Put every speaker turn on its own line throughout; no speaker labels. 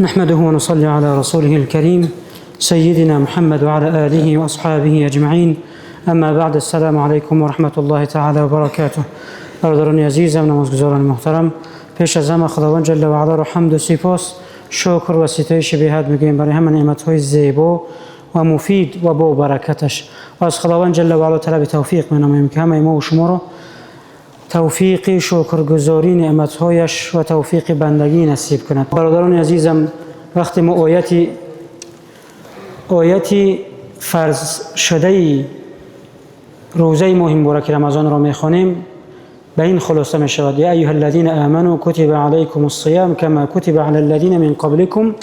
نحمده ونصلي على رسوله الكريم سيدنا محمد وعلى آله وأصحابه أجمعين. أما بعد، السلام علیکم و رحمة الله تعالی و برکاته. برادران عزیزم، نمازگزاران محترم، پیش از همه خداوند جل و علا رو حمد و سپاس، شکر و ستایش به حد میگوییم برای همه نعمت‌های زیبا و مفید و با برکتش، و از خداوند جل و علا طلب توفیق می‌نماییم که همه ما و شما رو توفیق شکرگزاری نعمت‌هایش و توفیق بندگی نصیب کند. برادران عزیزم، وقتی ما آیتی فرض شده روزه ماه مبارک رمضان را میخوانیم، به این خلاصه می شود: یا ایها الذین آمنوا کتب علیکم الصیام کما کتب علی الذین من قبلکم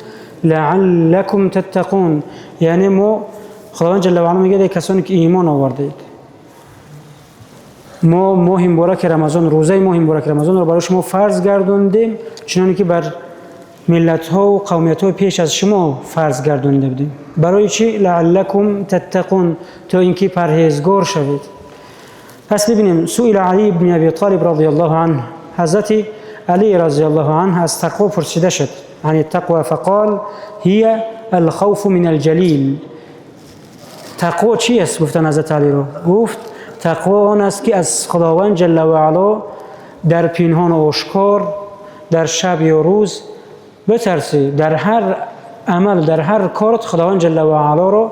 لعلکم تتقون. یعنی ما خداوند جل و علا میگه کسانی که ایمان آوردید، ما ماه مبارک رمضان، روزه ماه مبارک رمضان را برای شما فرض گردوندیم، چنانی که بر ملت ها و قومیت ها پیش از شما فرض گردونده بودیم. برای چی؟ لعلکم تتقون، تا اینکه پرهیزگار شوید. پس ببینیم، سئل علی بن ابی طالب رضی الله عنه، حضرت علی رضی الله عنه از تقوا پرسیده شد، عن التقوى فقال هي الخوف من الجلیل. تقوا چی است؟ گفتن حضرت علی رو، گفت تقوا آن است که از خداوند جل و علا در پنهان و آشکار، در شب یا روز بترسی. در هر عمل، در هر کارت خداوند جل و علا رو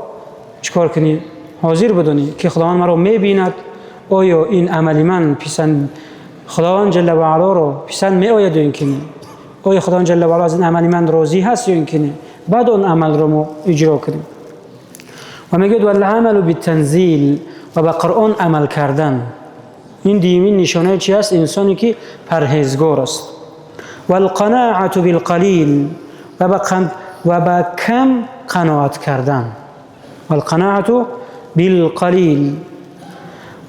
چیکار کنی؟ حاضر بدونی که خداوند مرا میبیند. آیا این عمل من پسند خداوند جل و علا رو پسند می آید یا اینکه نه؟ آیا خداوند جل و علا از این عمل من راضی هست یا اینکه نه؟ بعد اون عمل رو ما اجرا کنیم. و میگه والعمل بالتنزیل، و به قرآن عمل کردن. این دیمین نشانه چی است؟ انسانی که پرهیزگار است. والقناعة بالقلیل، و به کم قناعت کردن. والقناعة بالقلیل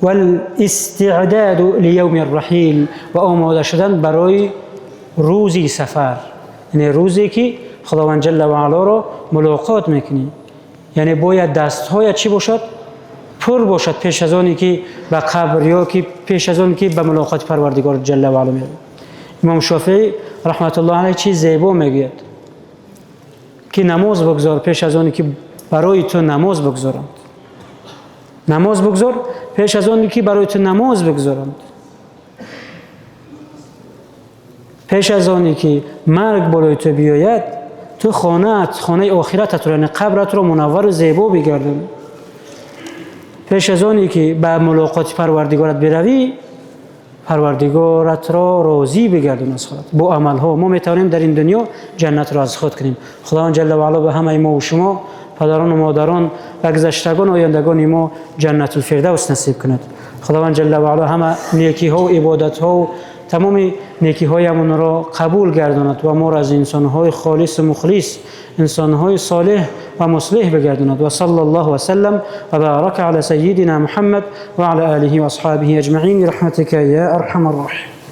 والاستعداد لیوم الرحیل، و آماده شدن برای روزی سفر، یعنی روزی که خداوند جل و علا رو ملاقات میکنی. یعنی باید دستهای چی باشد؟ پر باشد پیش از آنی که به قبر یا که پیش از آن که به ملاقات پروردگار جل و علا میری. امام شافعی رحمت الله علیه چیز زیبا میگوید که نماز بگذار پیش از آنی که برای تو نماز بگذارند. نماز بگذار پیش از آنی که برای تو نماز بگذارند. پیش از آنی که مرگ بالای تو بیاید، تو خانه‌ات، خانه آخرتت رو، یعنی قبرت رو منور و زیبا بگردان. پیش از آنی که به ملاقات پروردگارت بروی، پروردگارت را راضی بگردون از خودت با عملها. ما میتوانیم در این دنیا جنت را از خود کنیم. خداوند جل و علا به همه ما و شما، پدران و مادران و گذشتگان و آیندگان ما جنت الفردوس نصیب کند. خداوند جل و علا همه نیکی ها و عبادت ها و تمام نیکی هایمون را قبول گرداند و ما را از انسان های خالص و مخلص، انسان های صالح و مصلح بگرداند. و صلی الله وسلم و بارک علی سیدنا محمد و علی آله و اصحابه اجمعین برحمتک یا ارحم الراحمین.